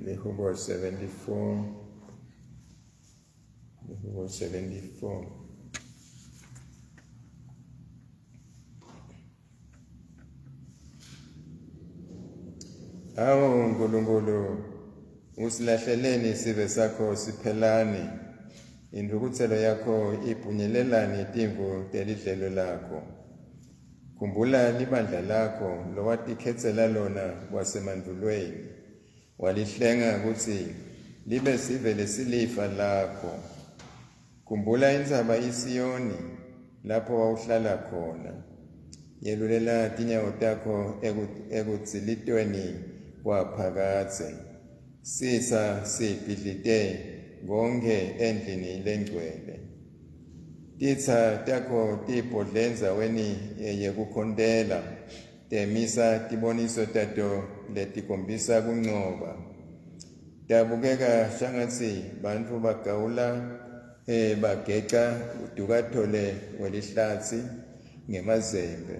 Lihubo 74. Lihubo 74. Awu Nkulunkulu, usilahleleni sive sakho siphelani? Intfukutselo yakho ibhunyelelani timvu telidlelo lakho? Khumbula libandla lakho lowatikhetsela lona kwasemandvulweni, walihlenga kutsi libe sive lesilifa lakho. Khumbula intsaba iSiyoni lapho wawuhlala khona. Yelulela tinyawo takho ekudzilitweni kwaphakadze. Sitsa sibhidlite konkhe endlini lengcwele. Titsa takho tibhodle endzaweni yekukhontela, temisa tiboniso tato letikhombisa kuncoba. Tabukeka shangatsi bantfu bagawula eh, bageca udukathole welihlatsi ngemazembe.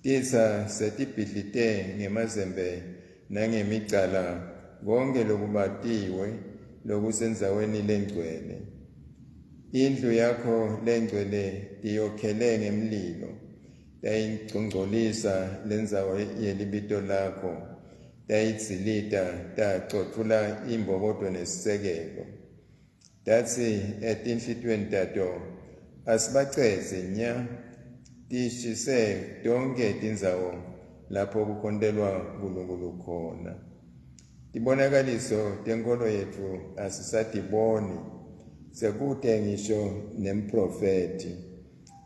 Titsa setibhidlite ngemazembe nangemigcala konkhe lokubatiwe lokusendzaweni lengcwele. Indlu yakho lengcwele tiyokhele ngemlilo, tayingcongcolisa lendzawo yelibito lakho, tayidzilita tacotfula imbokodvo nesisekelo. Tatsi etinhlitiyweni tato, Asibacedze nya, tishise tonkhe tindzawo lapho kukhontelwa Nkulunkulu khona. Tibonakaliso tenkholo yetfu asisatiboni, sekute ngisho nemprofethi,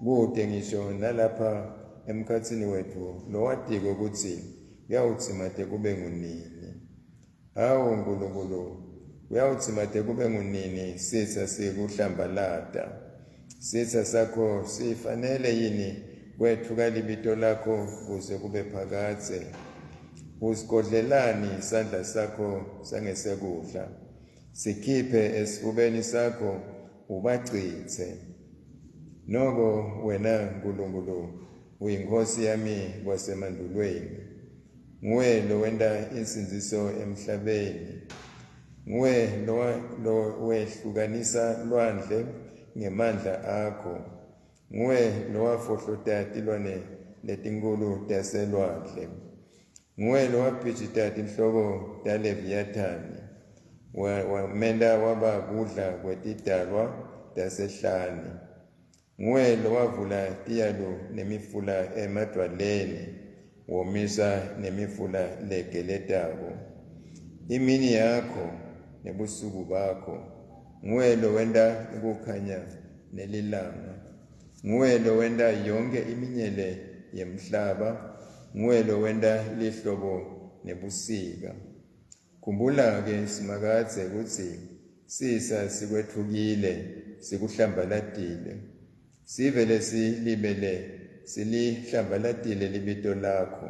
kute ngisho nalapha emkhatsini wetfu lowatiko kutsi kuyawudzimate kube ngunini. Hawu Nkulunkulu, kuyawudzimate kube ngunini sitsa sikuhlambalata? Sitsa sakho sifanele yini kwetfuka libito lakho kuze kube phakadze? Usigodlelani isandla sakho sangesekudla? Sikhiphe esifubeni sakho ubacitse. Noko wena Nkulunkulu uyinkhosi yami kwasemandulweni. Nguwe lowenta insindziso emhlabeni. Nguwe lowehlukanisa lwandle ngemandla akho. Nguwe lowafohlota tilwane letinkhulu taselwandle. Nguwe lowabhijita tinhloko taLeviyathani, wamenta waba kudla kwetidalwa tasehlane. Nguwe lowavula tiyalu nemifula emadvwaleni, womisa nemifula legeletako. Imini yakho nebusuku bakho, nguwe lowenta kukhanya nelilanga. Nguwe lowenta yonkhe iminyele yemhlaba, nguwe lowenta lihlobo nebusika. Khumbula-ke Simakadze kutsi sisa sikwetfukile, sikuhlambalatile. Sive lesilibele silihlambalatile libito lakho.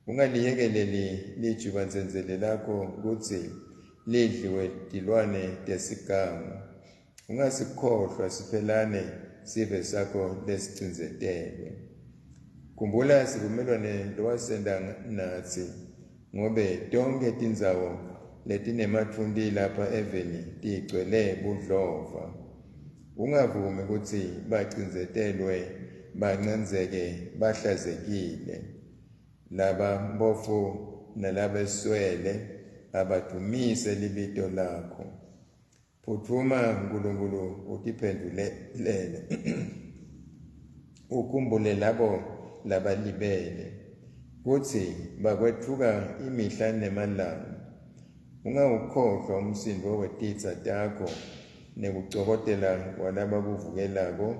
Ungaliyekeleli lijubandzendzele lakho kutsi lidliwe tilwane tesiganga. Ungasikhohlwa siphelane sive sakho lesicindzetelwe. Khumbula sivumelwane lowasenta natsi, ngobe tonkhe tindzawo letinematfunti lapha eveni tigcwele budlova. Ungavumi kutsi bacindzetelwe bancandzeke bahlazekile. Labampofu nalabeswele abadumise libito lakho. Phutfuma Nkulunkulu utiphendvulele. Ukhumbule labo labalibele kutsi bakwetfuka imihla nemalanga. Ungawukhohlwa umsindvo wetitsa takho nekucokotela kwalabakuvukelako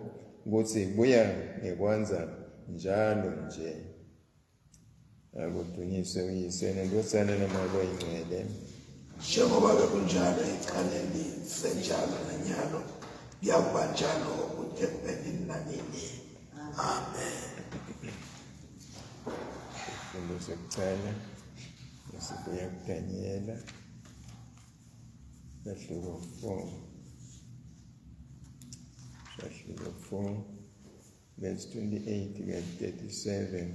kutsi kuya ngekwandza njalo nje. Akudunyiswe uYise neNdvodzana noMoya loyiNgcwele. Njengoba bekunjalo ekuqaleni senjalo nanyalo kuyakuba njalo kude kube nini nanini. Amen. Isifundo sekucala esibuya kuDanyela sahluko 4 sahluko 4 verse 28 kuya 37.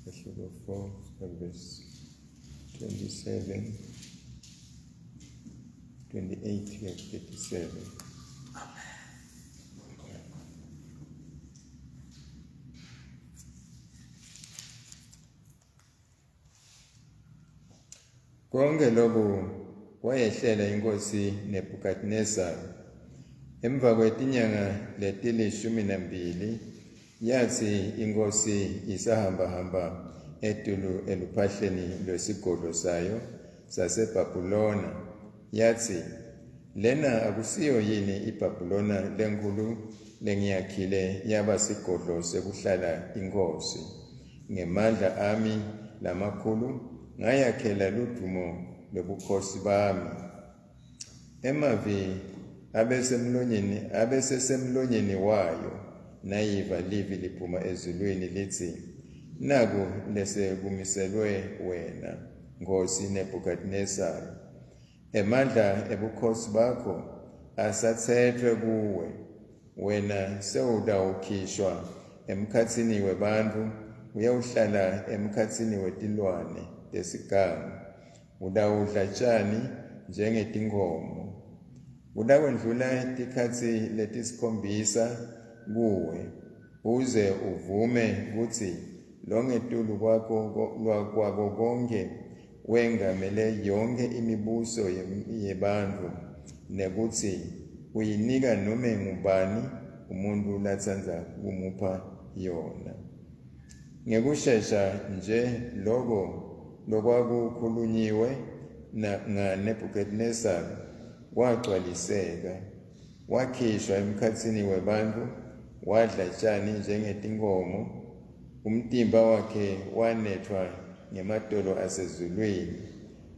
Sahluko 4 verse 27 28 kuya 37. Konke lokhu kwayehlela inkosi Nebukadnezar. Emva kwetinyanga letilishumi nambili yathi inkosi isahambahamba etulu eluphahleni lwesigodlo sayo saseBhabhulona, yathi, lena akusiyo yini iBhabhulona lenkulu lengiyakhile yaba sigodlo sekuhlala inkosi? Ngemandla ami lamakhulu ngayakhela ludumo lobukhosi bami. Emavi abesemlonyeni abesesemlonyeni wayo nayiva livi liphuma ezulwini lithi, naku lesekumiselwe wena, Nkosi Nebukadnezar, emandla ebukhosi bakho asatsetfwe kuwe, wena sewutawukhishwa emkhatsini webantfu uyawuhlala emkhatsini wetilwane tesiganga, utawudla tjani njengetinkhomo. Kutakwendlula tikhatsi letisikhombisa kuwe, uze uvume kutsi longetulu kwakho kwako konkhe wengamele yonkhe imibuso yebantfu, nekutsi uyinika nome ngubani umuntu latsandza kumupha yona. Ngekushesha nje loko lokwakukhulunyiwe ngaNebukadnezar kwagcwaliseka. Wakhishwa emkhatsini webantfu, wadla tjani njengetinkhomo, umtimba wakhe wanethwa ngematolo asezulwini.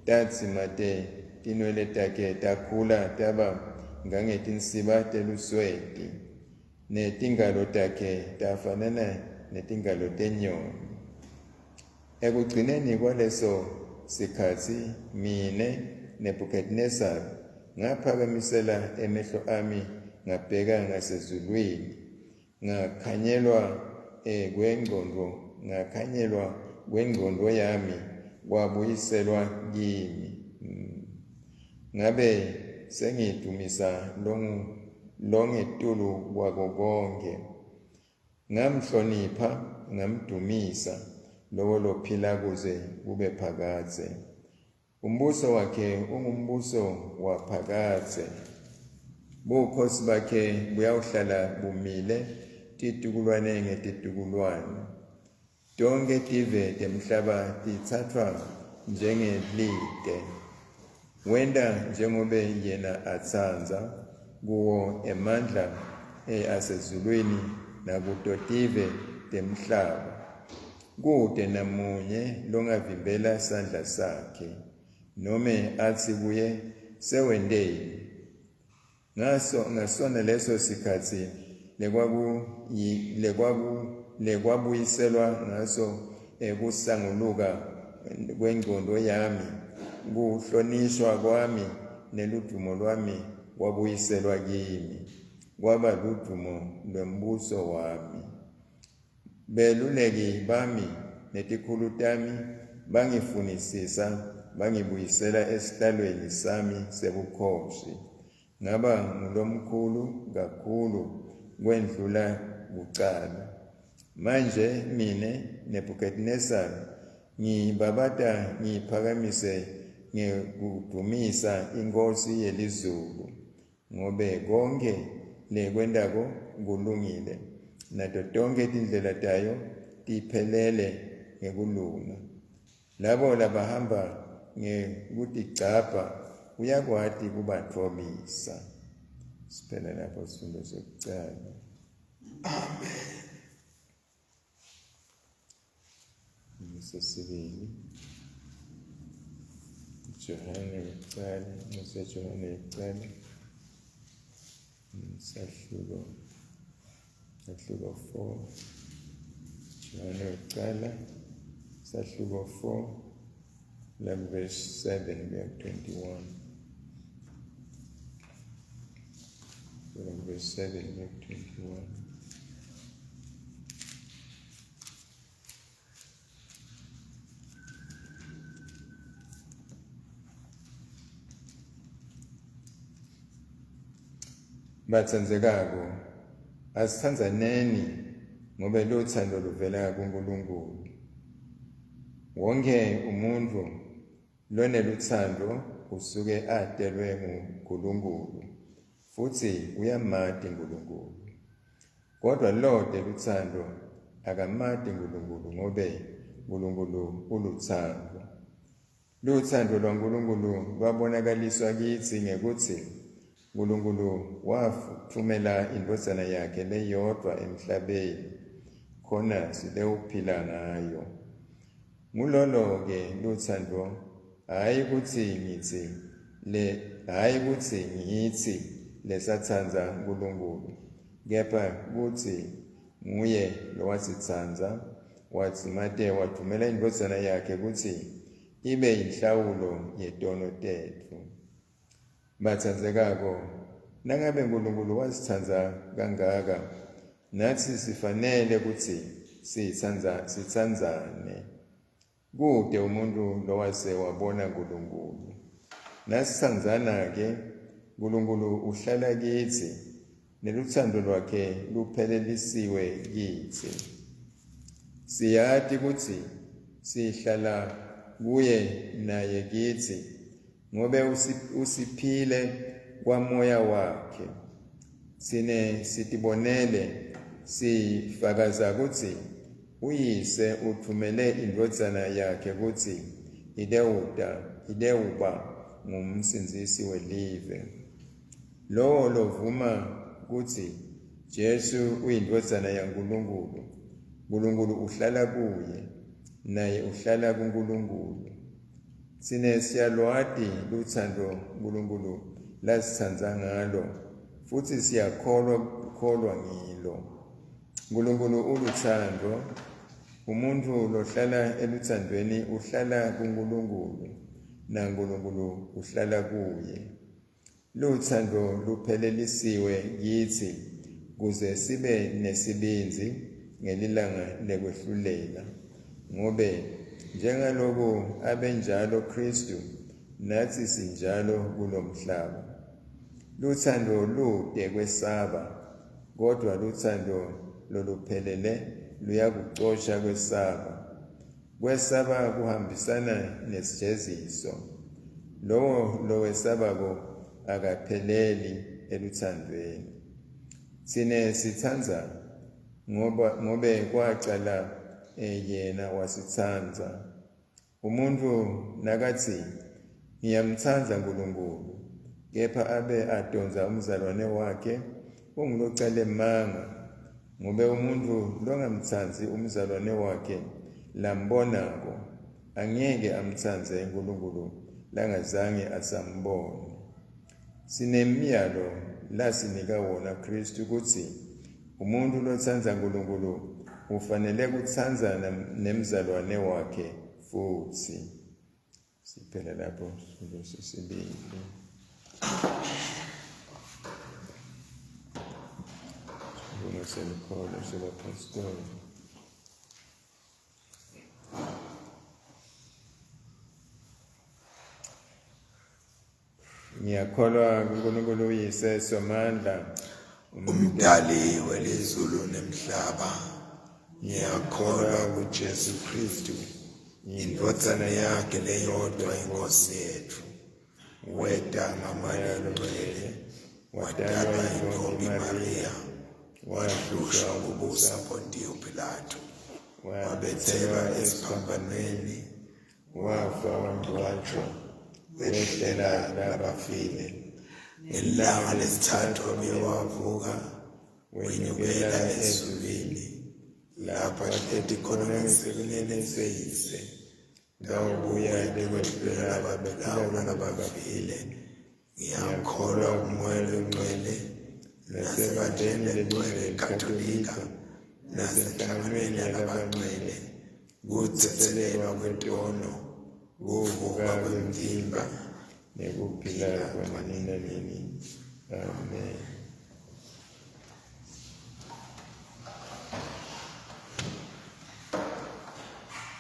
Tatsi mate tinwele takhe takhula taba ngangetinsiba telusweti, netingalo takhe tafanana netingalo tenyoni. Ekugcineni kwaleso sikhatsi mine Nebukadnezar ngaphakamisela emehlo ami ngabheka ngasezulwini, ngakhanyelwa kwengcondvo ngakhanyelwa kwengcondvo yami kwabuyiselwa kimi. Ngabe sengidumisa longetulu kwako konke, ngamhlonipha ngamdumisa lowo lophila kuze kube phakadze. Umbuso wakhe ungumbuso waphakadze, bukhosi bakhe buyawuhlala bumile titukulwane ngetitukulwane. Tonkhe tive temhlaba titsatfwa njengelite. Wenta njengobe yena atsandza kuwo emandla asezulwini nakuto tive temhlaba. Kute namunye longavimbela sandla sakhe, nome atsi kuye, sewenteni? Ngasona leso sikhatsi lekwabuyiselwa ngaso kusanguluka kwengcondvo yami, kuhlonishwa kwami neludumo lwami kwabuyiselwa kimi, kwaba ludumo lwembuso wami. Beluleki bami netikhulu tami bangifunisisa, bangibuyisela esihlalweni sami sebukhosi. Ngaba ngulomkhulu kakhulu kwendlula kucala. Manje mine Nebukadnezar ngibabata ngiphakamise ngekudumisa iNkhosi yelizulu, ngobe konke lekwentako kulungile, nato tonkhe tindlela tayo tiphelele ngekulunga. Labo labahamba ngekutigcabha uyakwati kubatfobisa. Siphela lapho sifundo sekucala. Amen. Sesibili. Johane yokucala, Johane yokucala. Sahluko 4. Johane yokucala, sahluko 4, la verse 7 kuya 21. Verse 7 kuya 21. Batsandzekako, asitsandzaneni ngobe luthando luvela kuNkulunkulu. Wonke umuntfu lonelutsandvo usuke atelwe nguNkulunkulu futsi uyamati Nkulunkulu. Kodwa lote lutsandvo akamati Nkulunkulu ngobe Nkulunkulu ulutsandvo. Lutsandvo lwaNkulunkulu lwabonakaliswa kitsi ngekutsi Nkulunkulu watfumela indvodzana yakhe leyodvwa emhlabeni khona sitewuphila ngayo. Ngulolo-ke lutsandvo, hhayi kutsi ngitsi le hhayi kutsi ngitsi lesatsandza Nkulunkulu, kepha kutsi nguye lowasitsandza wadzimate watfumela indvodzana yakhe kutsi ibe yinhlawulo yetono tetfu. Batsandzekako, nangabe Nkulunkulu wasitsandza kangaka, natsi sifanele kutsi sitsandza sitsandzane. Kute umuntu lowase wabona Nkulunkulu. Nasitsandzana-ke, Nkulunkulu uhlala kitsi, nelutsandvo lwakhe luphelelisiwe kitsi. Siyati kutsi sihlala kuye naye kitsi, ngobe usiphile kwamoya wakhe. Sine sitibonele sifakaza kutsi uyise utfumele indvodzana yakhe kutsi idewuta idewuba ngumsindzisi welive. Lowo lovuma kutsi Jesu uyindvodzana yaNkulunkulu, Nkulunkulu uhlala kuye, naye uhlala kuNkulunkulu. Tsine siyalwati lutsandvo Nkulunkulu lasitsandza ngalo futsi siyakholwa kholwa ngilo. Nkulunkulu ulutsandvo. Umuntfu lohlala elutsandvweni uhlala kuNkulunkulu naNkulunkulu uhlala kuye. Lutsandvo luphelelisiwe kitsi kuze sibe nesibindzi ngelilanga lekwehlulela. Ngobe njengaloku abenjalo Khristu, natsi sinjalo kulomhlaba. Lutsandvo lute kwesaba, kodvwa lutsandvo loluphelele luyakucosha kwesaba. Kwesaba kuhambisana nesijeziso. Lowo lowesabako akapheleli elutsandvweni. Tsine sitsandza ngoba ngobe kwacala yena wasitsandza. Umuntfu nakatsi ngiyamtsandza Nkulunkulu kepha abe adonsa umzalwane wakhe ungulocale manga ngobe umuntfu longamtsandzi umzalwane wakhe lambonako angeke amtsandze Nkulunkulu langazange asambone. Sinemyalo lasinika wona Khristu kutsi umuntfu lotsandza Nkulunkulu ufanele kutsandza nemzalwane wakhe futsi. Siphela lapho sifundo sesibili. Sifundo selukholo sebapostoli. Ngiyakholwa kuNkulunkulu uYise Somandla, umdali welizulu nemhlaba. Ngiyakholwa kuJesu Kristu, indvodzana yakhe leyodwa inkosi yethu. Weta ngaMoya Longcwele, watalwa yintombi Mariya, wahlushwa kubusa Pontiyo Pilato, wabethelwa esiphambanweni, wafa wangcwatshwa, wehlela labafile. Ngelanga lesithathu wabuye wavuka, wenyukela ezulwini, lapho ahleti khona ngesekunene seyise. Ndawubuya Kwehlulela labaphilako nalabafile. Ngiyakholwa kuMoya Longcwele, nasebandleni lelingcwele Katolika, nasenhlanganweni yalabangcwele, kutsetselelwa kwetono, kuvuka kwemtimba, nekuphila kwanini nanini. Amen.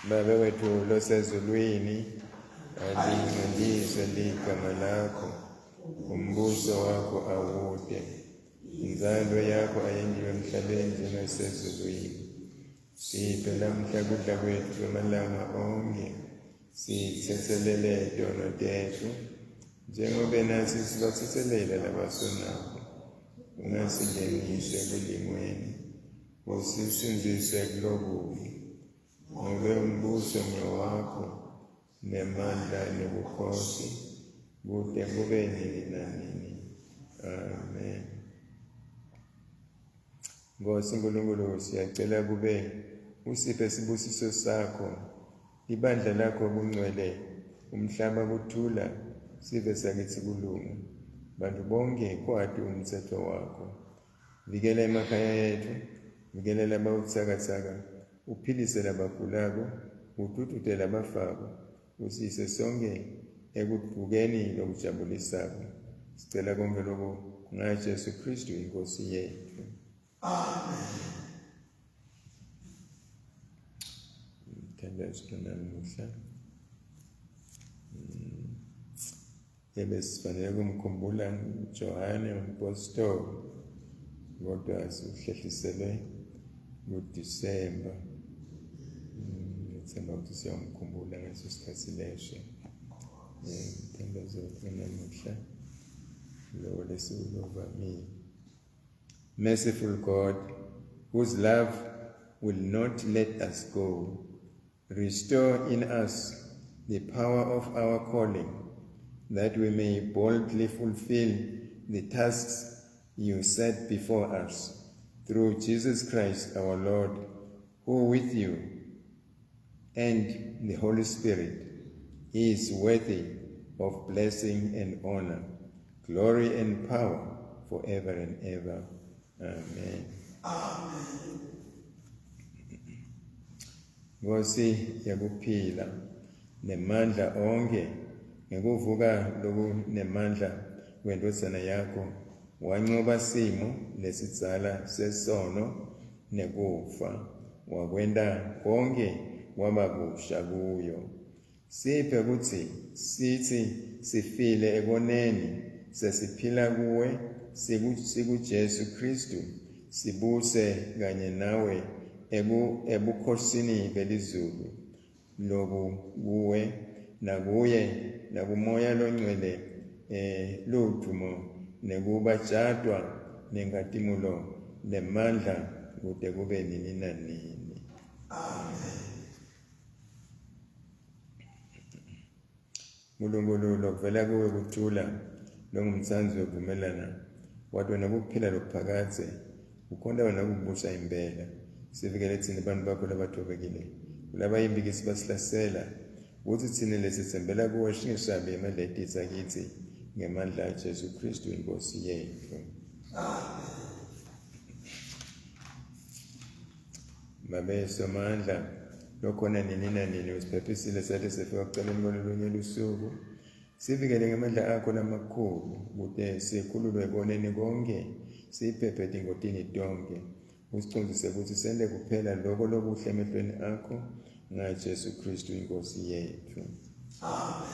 Babe wethu losezulwini, alingcweliswe ligama lakho, umbuso wakho awude, Inzalo yakho ayentiwe emhlabeni njengasezulwini. Siphe lamhla kudla kwetfu kwemalanga onkhe. Sitsetselele tono tetfu njengobe natsi sibatsetselela labasonako. Ungasingenisi ekulingweni, usisindzise kulokubi. Ngobe umbuso ngewakho, nemandla nebukhosi, kute kube nini nanini. Amen. Nkosi Nkulunkulu, siyacela kube usiphe sibusiso sakho, libandla lakho kungcwele, umhlaba kuthula, sive sakitsi kulunga, bantu bonke kwati umtsetfo wakho. Vikela emakhaya etfu, vikela lababutsakatsaka, uphilise labagulako, ududute labafako, usiyise sonke ekuvukeni lokujabulisako. Sicela konke lokhu ngaJesu Kristu iNkosi yethu. Amen. Mthandazo namuhla. Ebesifanele kumkhumbula Johane umpostoli, kodwa sihlehliselwe kuDisemba. Ngithemba ukuthi siyamkhumbula ngaleso sikhathi leso. Umthandazo namuhla lo lesiwuvamile. Merciful God, whose love will not let us go, restore in us the power of our calling, that we may boldly fulfill the tasks you set before us, through Jesus Christ our Lord, who with you and the Holy Spirit is worthy of blessing and honor, glory and power forever and ever. Amen. Amen. Nkosi yakuphila nemandla onke ngekuvuka lokunemandla kwendvodzana yakho wancoba simo lesidzala sesono nekufa, wakwenta konke kwaba kusha kuyo. Siphe kutsi sitsi sifile ekoneni, sesiphila kuwe, sikuJesu Kristu, sibuse kanye nawe ebukhosini belizulu, loku kuwe nakuye nakumoya longcwele, ludumo nekubatjatwa nenkatimulo nemandla kute kube nini nanini. Amen. Nkulunkulu lokuvela kuwe kuthula, longumtsandzi wekuvumelana, wathi wena kuphila lokuphakadze, ukhonta wena kukubusa impela. Sivikele tsine bantfu bakho labathobekile, kulabayimbikisi basihlasela, kutsi tsine lesitsembela kuwe singesabi emandla etitsa kitsi, ngemandla aJesu Kristu iNkosi yetfu. Amen. Babe Somandla, lokhona nini nanini, usiphephisile sathi sifika ekucaleni kwalolunye lusuku. Sivikele ngemandla akho lamakhulu, kute sikhululwe ekoneni konke, siphephe etingotini tonke. Usicondzise kutsi sente kuphela loko lokuhle emehlweni akho, ngaJesu Kristu iNkosi yetfu. Amen.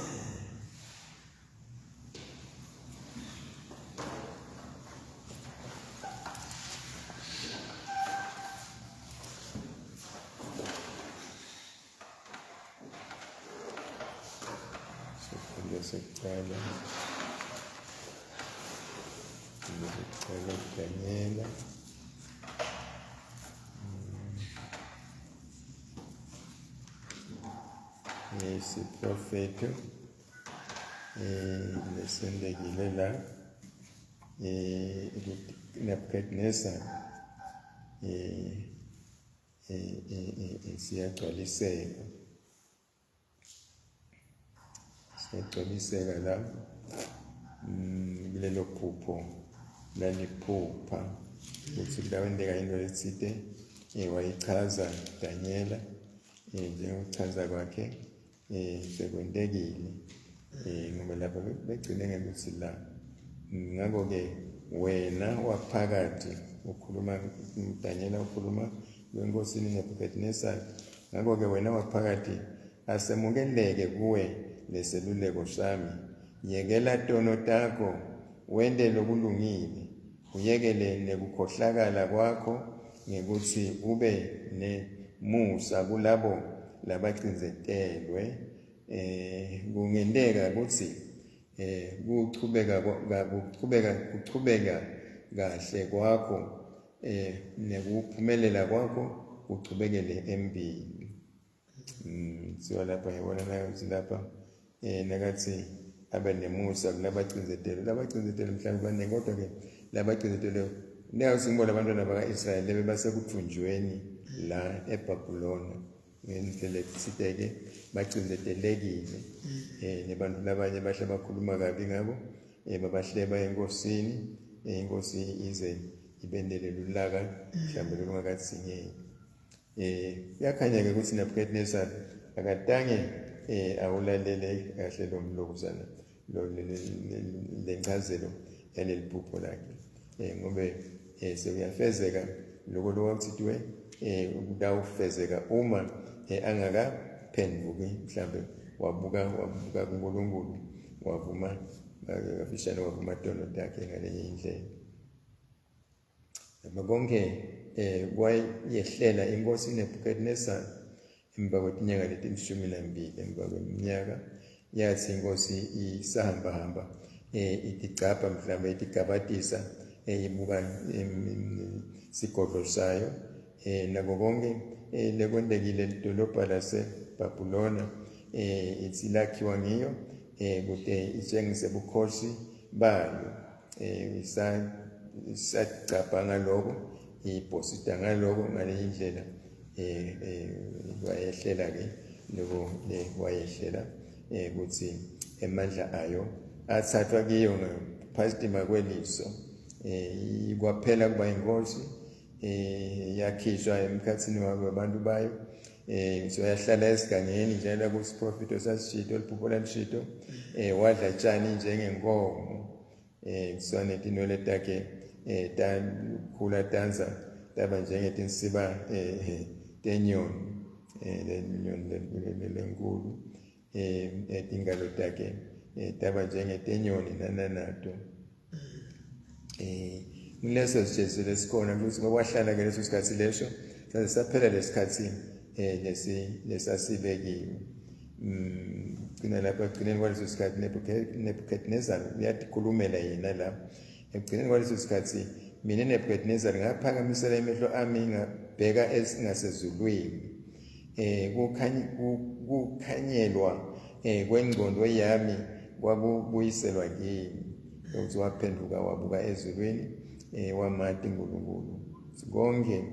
Sifundo sekucala. Sifundo sekucala Daniela. Isiprofeto lesendekile la Nebuchadnezzar siyagcwaliseka, siyagcwaliseka la kulelo phupho laliphupha ukuthi kutawenteka into letsite. Wayichaza Danyela, njengokuchaza kwakhe sekwentekile, ngoba lapha begcine ngekutsi la ngakho-ke wena waphakathi ukhuluma, Danyela ukhuluma kwenkosini Nebuchadnezzar, ngakho-ke wena waphakathi asemukeleke kuwe leseluleko sami, yekela tono takho wente lokulungile, Uyekele nekukhohlakala kwakho ngekutsi ube nemusa kulabo labacindzetelwe. Kungenteka kutsi kuchubeka kuchubeka kuchubeka kahle kwakho nekuphumelela kwakho kuchubekele embili. Siwa lapha ngiyabona nakutsi lapha nakathi abe nemusa kulabacindzetelwe, labacindzetelwe mhlawumbe baningi, kodwa-ke labacindzetelwe niyawuthi ngibona abantwana baka-Israyeli lebe basekutfunjweni la eBhabhulona ngendlela ethiteke bacindzetelekile, nebantu labanye bahle bakhuluma kabi ngabo, babahleba enkosini, inkosi ize ibendele lulaka mhlawumbe lolungakadzingeki. Kuyakhanya-ke ukuthi Nebuchadnezzar akatange awulalele kahle lo mlokuzana lencazelo yaleli phupho lakhe, ngobe sekuyafezeka lokho lokwakuthithiwe, kutawufezeka uma angakaphenduki, mhlambe wabuka kuNkulunkulu, wavuma kafishane, wavuma tono takhe ngalenye indlela. Noma konke kwayehlela inkosi Nebuchadnezzar emva kwetinyanga letilishumi nambili, emva kweminyaka, yathi inkosi isahambahamba itigcabha mhlawumbe itigabatisa, ibuka sigodlo sayo, nako konke lekwentekile lidolobha laseBhabhulona, ithi lakhiwa ngiyo kute itshengise bukhosi bayo. Isagcabha ngaloko, ibhosita ngaloko ngale indlela, kwayehlela-ke loko kwayehlela, ukuthi emandla ayo athathwa kiyo ngaphatima kweliso, kwaphela kuba inkosi, yakhishwa emkhathini wabantu bayo, so yahlala esigangeni njalo kusiprofito sasishito, liphupho lalishito, wadla tshani njengenkomo, so netinwele takhe takhula tanza taba njengetinsiba tenyoni, lenyoni lenkulu, tingalo takhe taba njengetenyoni nananato. Kuleso sijeziso lesikhona ukuthi kwahlala ke leso sikhathi leso saze saphela lesikhathi lesasibekiwe. Gcina lapha ekugcineni kwaleso sikhathi Nebuchadnezzar uyatikhulumela yena la. Ekugcineni kwaleso sikhathi mina Nebuchadnezzar ngaphakamisela emehlo ami ngabheka ngasezulwini, kukhanyelwa kwengqondo yami kwakubuyiselwa kimi. Ukuthi waphenduka wabuka ezulwini, wamati uNkulunkulu. Konke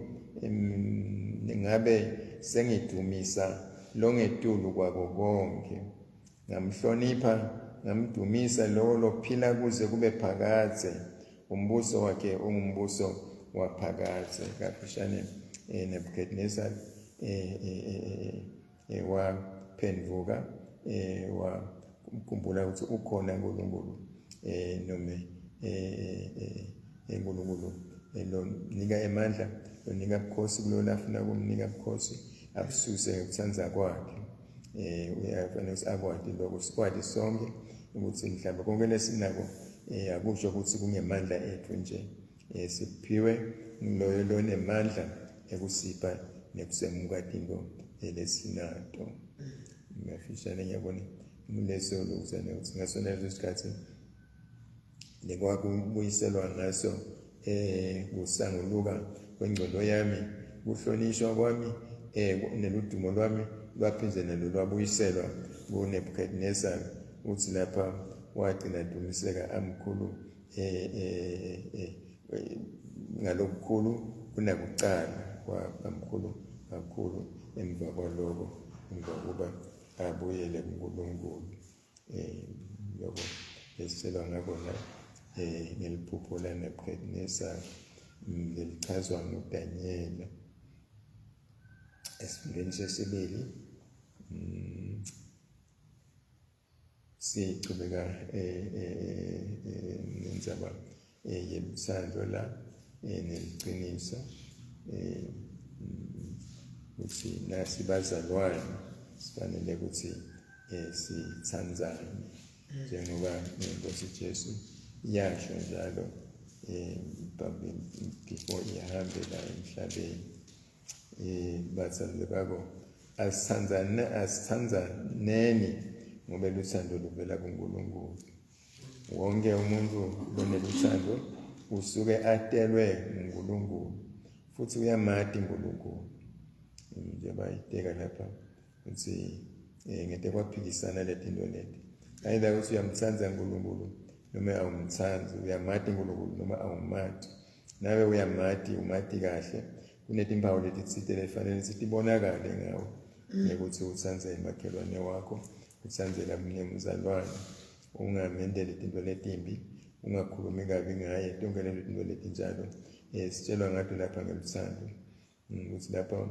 ngabe sengidumisa longetulu kwako konke, ngamhlonipha ngamdumisa lowo lophila kuze kube phakadze, umbuso wakhe ungumbuso waphakadze. Kafishane Nebuchadnezzar waphenduka, wakhumbula ukuthi ukhona uNkulunkulu, noma uNkulunkulu lonika emandla, lonika bukhosi kulo lafuna kumnika bukhosi, abususe ngekutsandza kwakhe. Uyafanele ukuthi akwati lokho, sikwati sonke ukuthi mhlawumbe konke lesinako akusho ukuthi kungemandla ethu nje, siphiwe loyo lonemandla ekusipha nekusemuka tinto lesinato. Ngiyafishane ngiyabona kuleso lokuzana ukuthi ngasona leso sikhathi lekwakubuyiselwa ngaso kusanguluka kwengcondo yami, kuhlonishwa kwami, neludumo lwami lwaphindze nalo lwabuyiselwa kuNebuchadnezzar. Uthi lapha wagcina dumiseka amkhulu ngalokukhulu kunakucala, kwamkhulu kakhulu emva kwaloko, emva kokuba abuyele kuNkulunkulu. Lokho esicelwa ngakho la ngeliphupho laNebuchadnezzar lelichazwa nguDanyela esifundweni sesibili. Sichubeka nendzaba yelutsandvo la neliciniso, ukuthi nasi bazalwane sifanele ukuthi sithandzane njengoba inkosi Jesu yasho njalo. eh before ihambe la emhlabeni. Bathandekako, asithandzane, asithandzaneni ngobe luthando luvela kuNkulunkulu. Wonke umuntu loneluthando usuke atelwe nguNkulunkulu futhi uyamati uNkulunkulu. Njengoba iteka lapha ukuthi ngete kwaphikisana letinto leti, either ukuthi uyamthanda uNkulunkulu noma awumthandi, uyamati uNkulunkulu noma awumati. Nawe uyamati, umati kahle, kunetimpawu letitsite lefanele sitibonakale ngawe ngekuthi utsandze makhelwane wakho, utsandze lamunye umzalwane, ungamendeli tinto letimbi, ungakhulumi kabi ngaye, tonke leto tinto letinjalo sitshelwa ngato lapha ngeluthando, ukuthi lapha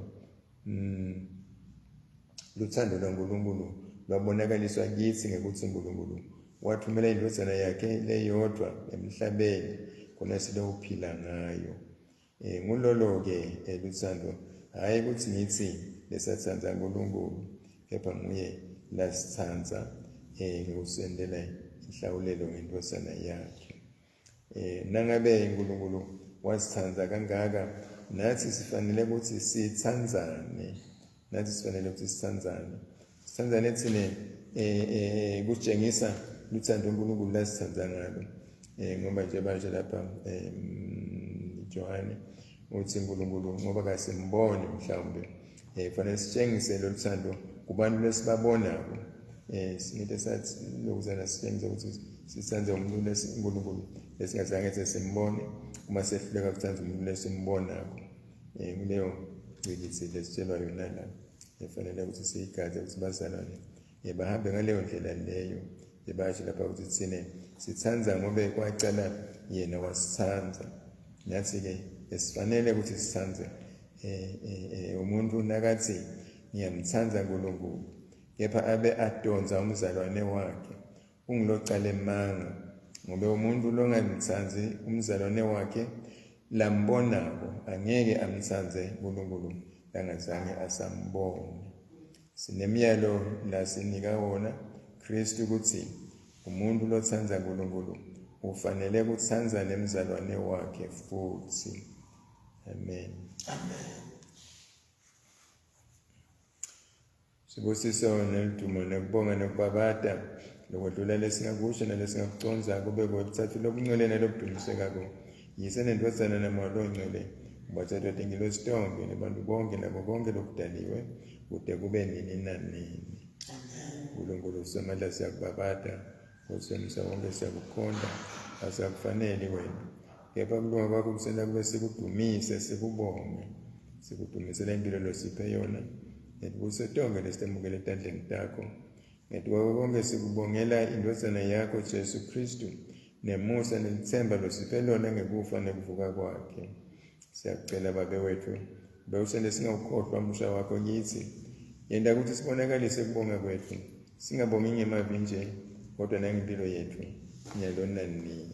luthando lwaNkulunkulu lwabonakaliswa kithi ngekuthi uNkulunkulu wathumela indvodzana yakhe leyodvwa emhlabeni khona silowuphila ngayo. Ngulolo-ke luthando, hhayi ukuthi ngithi lesatsandza uNkulunkulu, kepha nguye lasitsandza ngekusendela inhlawulelo ngendvodzana yakhe. Nangabe uNkulunkulu wasitsandza kangaka, nathi sifanele ukuthi sitsandzane, nathi sifanele ukuthi sitsandzane, sitsandzane thine kutshengisa luthando uNkulunkulu lasitsandza ngalo. Ngoba nje basho lapha Johane uthi uNkulunkulu ngoba kasimboni mhlawumbe kufanele sitshengise lolu thando kubantu lesibabonako. Singete sathi lokuzana sitshengise ukuthi sithande umuntu uNkulunkulu lesingazange simbone, uma sehluleka kuthanda umuntu lesimbonako. Kuleyo ngcikitsi lesitshelwa yona la efanele ukuthi siyigadze ukuthi bazalwane bahambe ngaleyo ndlela leyo. Basho lapha ukuthi thine sithanda ngobe kwacala yena wasithanda, nathi-ke esifanele ukuthi sithande. Umuntu nakathi ngiyamthanda uNkulunkulu kepha abe adonsa umzalwane wakhe, ungilocala emanga, ngobe umuntu longamtsandzi umzalwane wakhe lambonako angeke amtsandze uNkulunkulu langazange asambone. Sinemiyalo lasinika wona Kristu ukuthi umuntu lotsandza uNkulunkulu ufanele kutsandza nemzalwane wakhe futhi. Amen. Amen. Sibusiso neludumo nekubonga nekubabata lokwedlula lesingakusho nalesingakucondza kube kwebuthathu lobungcwele nalobudumisekako, Yise nendvodzana naMoya loNgcwele, ubathathwa tingilosi tonke nebantu bonke nako konke lokudaliwe kude kube nini nanini. Nkulunkulu Somandla, siyakubabata, Nkosi yomsa wonke, siyakukhonta, asiyakufaneli wena, kepha kulunga kwakho kusenta kube sikudumise, sikubonge, sikudumisela impilo losiphe yona netibusiso tonke lesitemukele etandleni takho. Ngetukwako konke sikubongela indvodzana yakho Jesu Kristu nemusa nelitsemba losiphe lona ngekufa nekuvuka kwakhe. Siyakucela Babe wethu, bewusente singawukhohlwa umusha wakho kithi. Yenta ukuthi sibonakalise kubonga kwethu, singabongi ngemavi nje, kodwa nangempilo yethu nyalo nanini.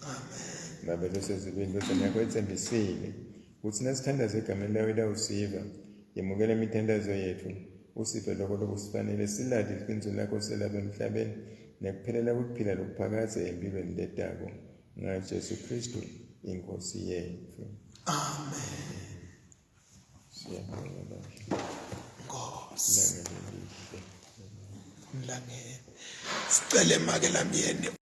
Amen. Babe losezulwini, indvodzana yakho etsembisile kutsi nasithandaza egameni layo itawusiva. Yemukela imithandazo yethu, usiphe lokho lokusifanele, silati liqiniso lakho selapha emhlabeni nekuphelela kwekuphila lokuphakadze empilweni letako, ngaJesu Kristu inkosi yethu. Amen. Siyabonga Baba. Nkosi. Ilanga elihle. Mlangeni. Sicele make lamyeni.